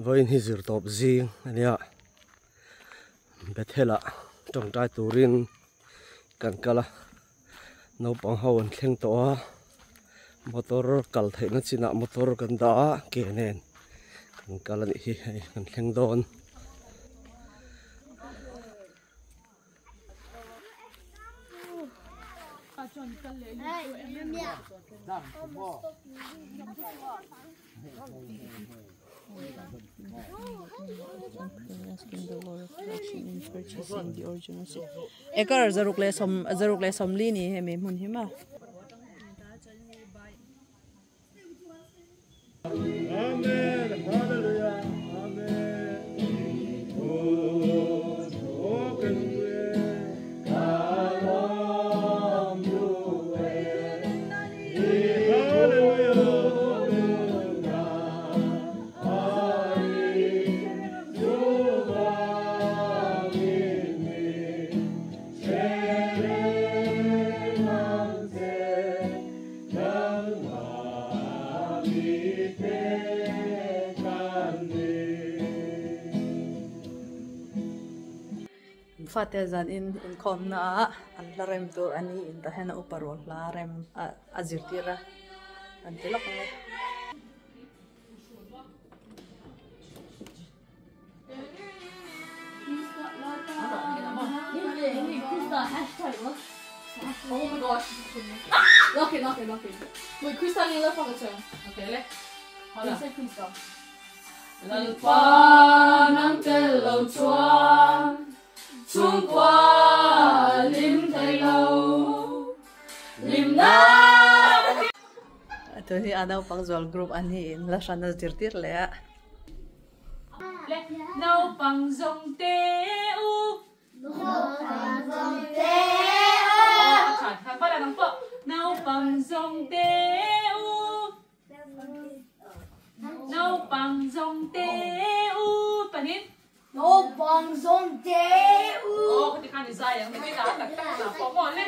Vawiin hi zir tawp zing a nia Bethel ah tawngtai turin kan kal a naupang ho an thleng tawh a motor kal theihna chinah motor kan dah a ke nen kan kal a nih hi hei kan thleng dawn. Ekar zaruk leh sawm zaruk leh sawmli ni hemi hmun hi maw. Fate zan in inkhawmna ah an hla rem tur a ni in tah hian a upa rual hla rem a zirtir a an ti lawk ang e. Tun hi a naupang zual group an hi in la hran a zirtir leh a. Naupang zawng te u. Naupang zawng te u. Naupang zawng te u. Naupang zawng te u. Panin. Naupang zawng te u. Aw khati khan i zai ang ni ta tak tak ta pawh maw le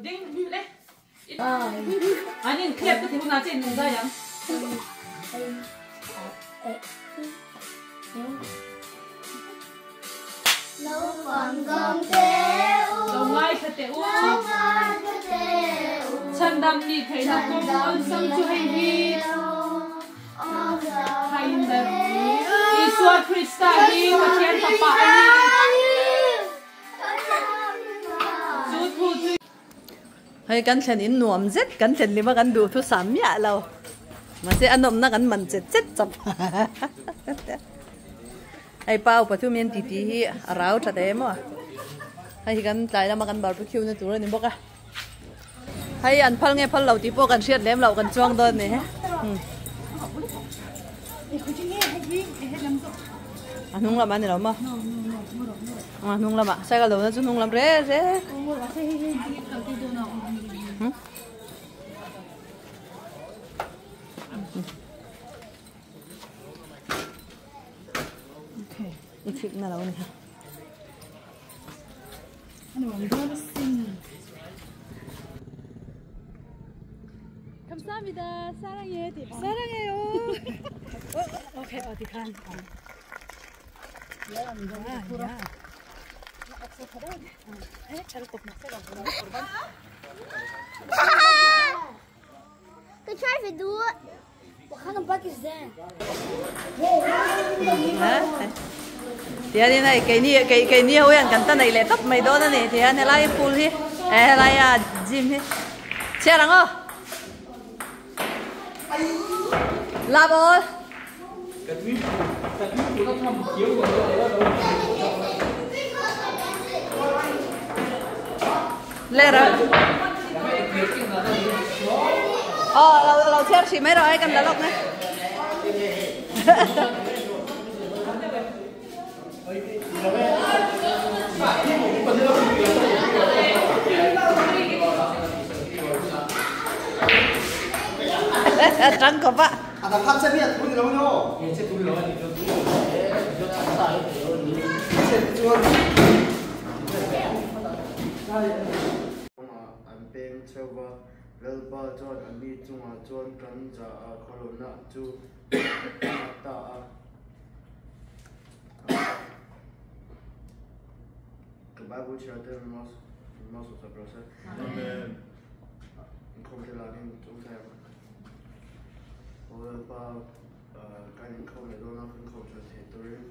ding le. An in clap ka ti hunah che in zai ang. Naupang zawng te u. Lo ngaithla teh u. Chhandam ni theihna kawng awlsam chu hei hi. Isua Krista hi Pathian Fapa a ni. Chu thu chu. Hei kan thlen in nuam zet kan thlen lima kan duh thu sam miah lo mahse a nawmna kan man chet chet chawp hei pau pathum hian titi hi a rau tha ta em aw hei hi kan tlai lama kan barbecue na tur a ni bawk a hei an phal nge phal lo tih pawh kan hriat lem loh kan chuang dawn ni a hnung lamah a ni lo maw. A hnung lamah cycle do na chu hnung lam re re. I thik na lo ni ha. 감사합니다. 사랑해. 사랑해요. 오케이 어디 간. Tihianin hei keini kei keini ho hian kan ta neih leh tawp mai dawn a ni tihian helai pool hi eh helaia gym hi chhiar ang aw la ball. Le rồi. Ờ, lâu lâu theo chị mấy rồi, cầm đá lộc này. Trắng có vạ. Kawngah an peng cheu va, Lalpa chuan a mi chungah chuan kan za a khawlawhna chu a nghat ta a. Laibu chhiar te min malsawm sak rawh se. Amen. Inkhawm te lakin chawngchai ang. Aw Lalpa kan inkhawm leh dawn a, kan khawm that theih turin.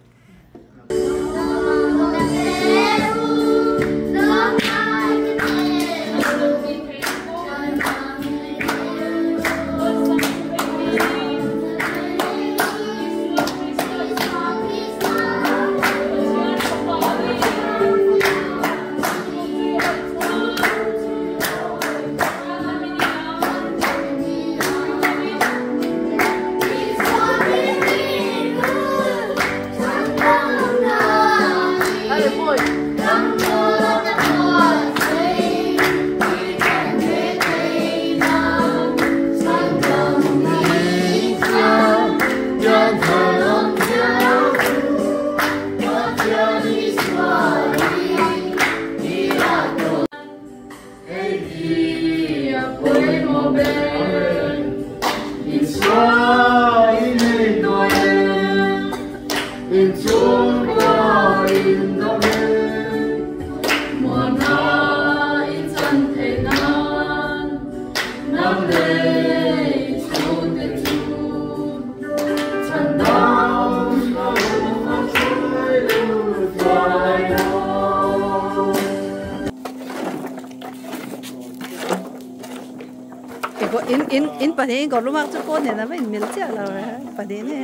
In in in pahnih in kawr lumak chu pawn nen a va inmil chiah lo e pahnih ni.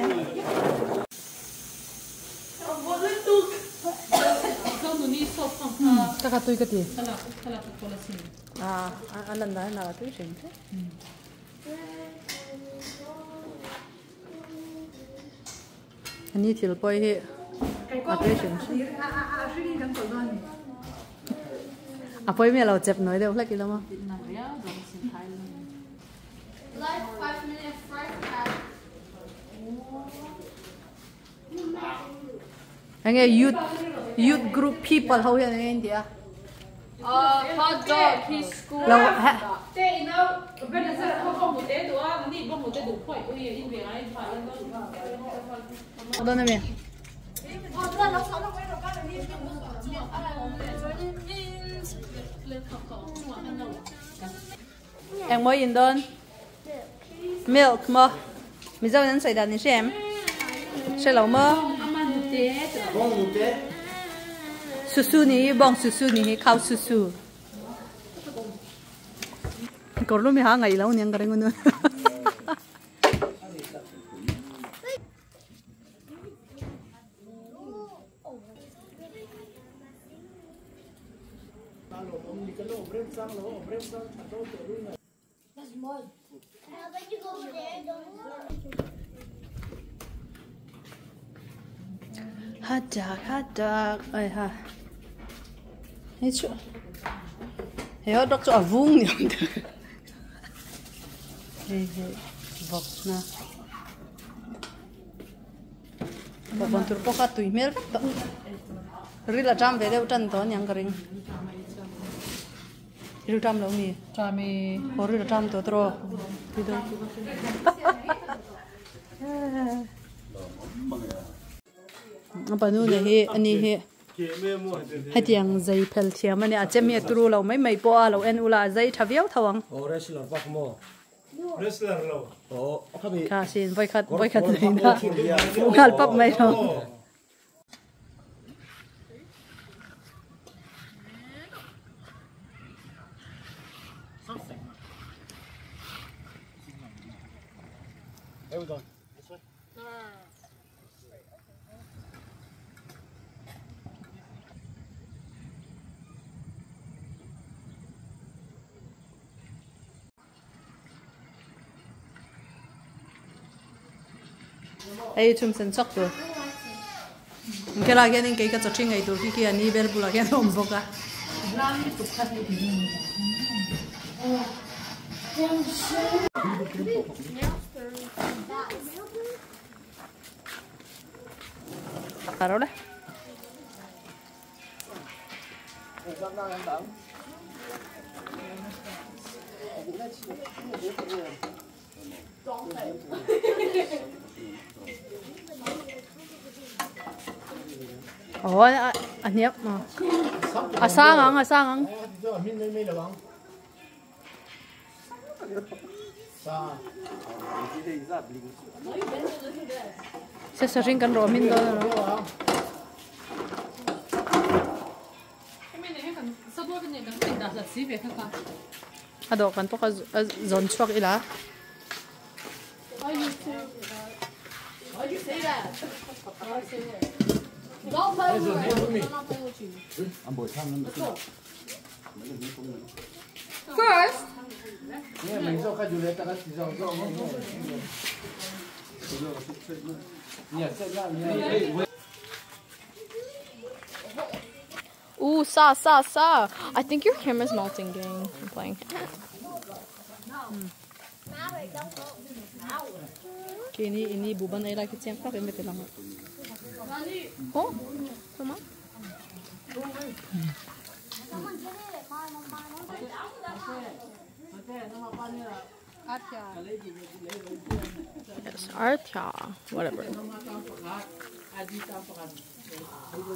Taka tui ka ti. À, anh lần đó nào tui xịn thế. Ani thil pawh hi a tui hrim hrim. A pawi miah lo chep nawi deuh hlek ila maw. Enge youth youth group people ho hian enge in tih a? Hot dog hi school. Lo ha. Dawn ami? Eng maw in dawn? Milk maw? Mizo in an sawi dan i hre em? Hre lo maw? Susu ni hi bawng susu ni hi khau susu. Kawr lum hi ha ngaih lo aniang ka ring anu. Hot dog, hot dog, ai ha. Hei chu. Hei hot dog chu a vung ni awm te. Hei hei vawk na. Bawkbawn tur pawh kha tui hmel vek tawh. Ril a ṭam ve deuh ṭan tawh aniang ka ring. Ril ṭam lo mi? Ṭam e. Aw ril a ṭam tawh tawh. Tui dawn. A panu na hi ani hi hetiang zai phel thiam ania a chemi a turu lo mai mai pawh a lo en ula a zai tha viau tho ang. Aw wrestler bak maw? Wrestler lo. Aw khami. Kha sin voi khat voi khat nei na nghal pap mai lo. Here we go. Hei chhum sen chawk tur helai hianin kei ka chaw ṭhi ngei tur khi khi a ni bel bulah hian a awm bawk a. Ồ, a hniam. A sang ang, a sang ang. Se sa ring kan ro min do no. A do kan pawh a zawn chhuak ila. First. Ooh, sa sa sa. I think your camera's melting, gang. I'm playing. Kini ini buban ay lagi siyang pa kaya lang. Oh, come on. Yes, Artya, whatever.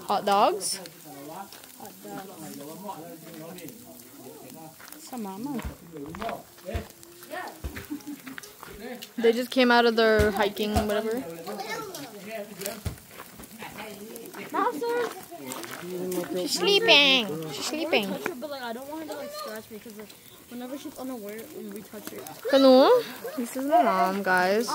Hot dogs. Sa mama. They just came out of their hiking, whatever. She's sleeping. She's sleeping. Touch her, but like I don't want her to like scratch me because like whenever she's unaware when we touch her. Hello. This is my mom, guys.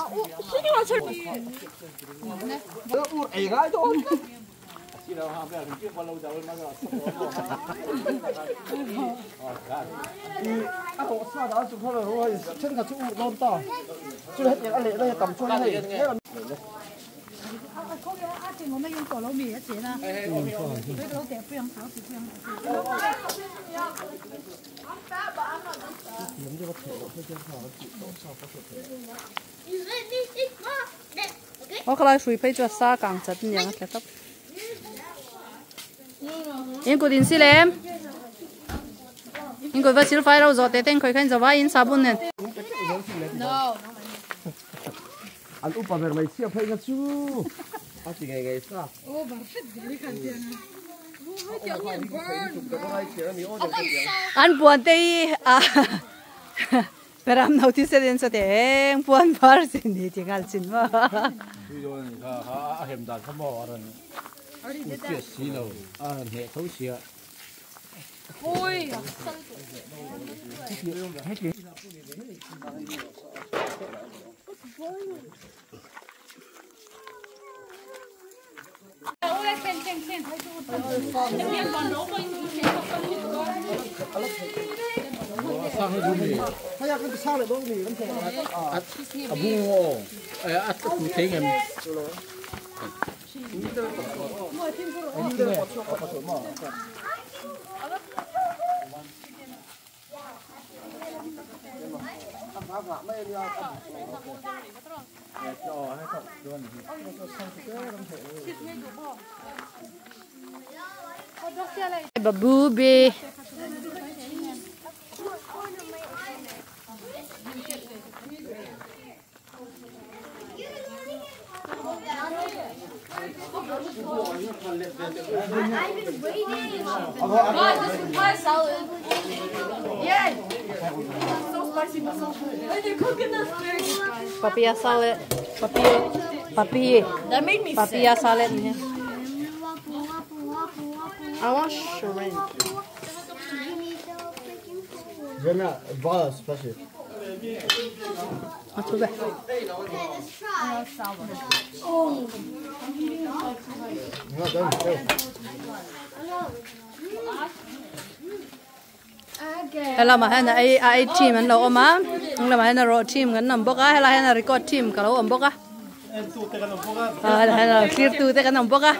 O khalai shui phei chu sa kang chat ni ang thlap. In ko din silem. In ko va sil fai ro zo te ten khoi khain zawa in sabun nen. No. An upa ber mai sia phei ka chu. A ti ngai ngai sa. O bar fit gari khan tiang. An puan te a peram nau ti se den sa te eng puan par sin ni ti ngal chin ma. A hem dan kha mo aran. Ôi. Babubi. I've been waiting. God, this is my salad. Yeah. So spicy, but so good. And the coconut spicy. Papaya salad. Papaya. Papaya. That made me Papaya salad. I want shrimp. Okay, let's try. Hello ma hena ai ai team an lo oma ang lama hena ro team kan nam boka hela hena record team ka lo om boka a hena clear tu te kan nam boka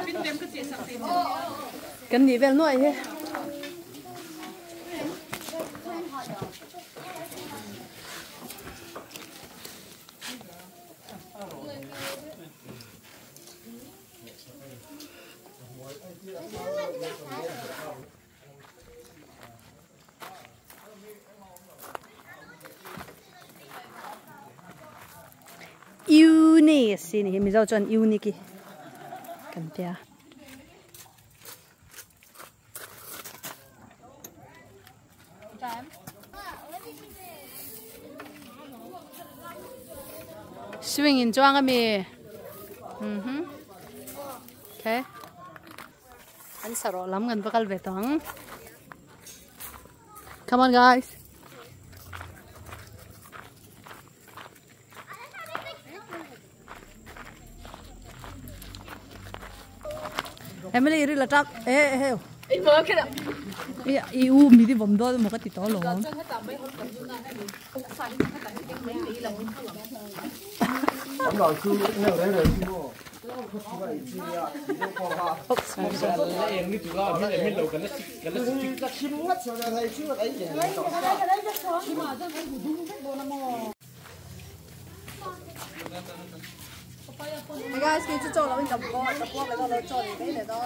kan ni vel noi he Uni si ni mi zo chon uni ki kan tia Swing in chuang ami. Mhm. Okay. An saro lam kan bakal ve tawng. Come on guys. Emily ri la tak e he. Ei mo kena. I i u mi di bom do mo ka ti to lo. Hey guys, kei chu chaw lo in ka bo ka puak le do lo chaw ni mai le do.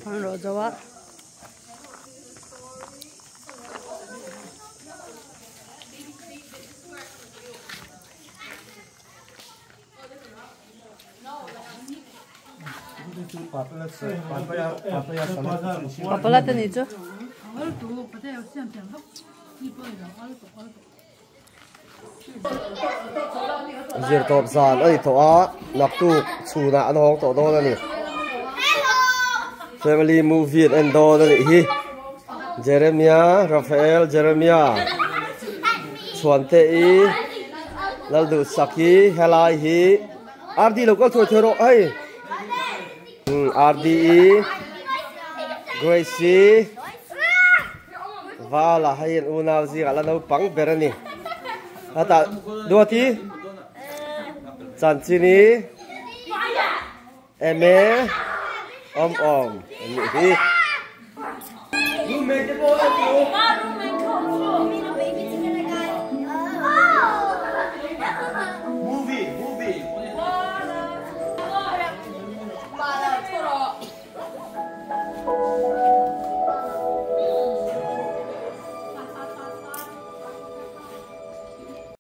Phang ro jawa. Papala te ni chu. Zir tawp zan a ni tawh a naktuk chhunah an hawng tawh dawn a ni family movie an en dawn a nih hi Jeremia Raphael Jeremia Chhuante-i Lalduhsaki helai hi RD lo kal thuai thuai rawh hei RD-i Grace-i Vala hei an unau zingah la naupang ber a ni hetah Duati Chanchini Eme Awm awm an nih hi.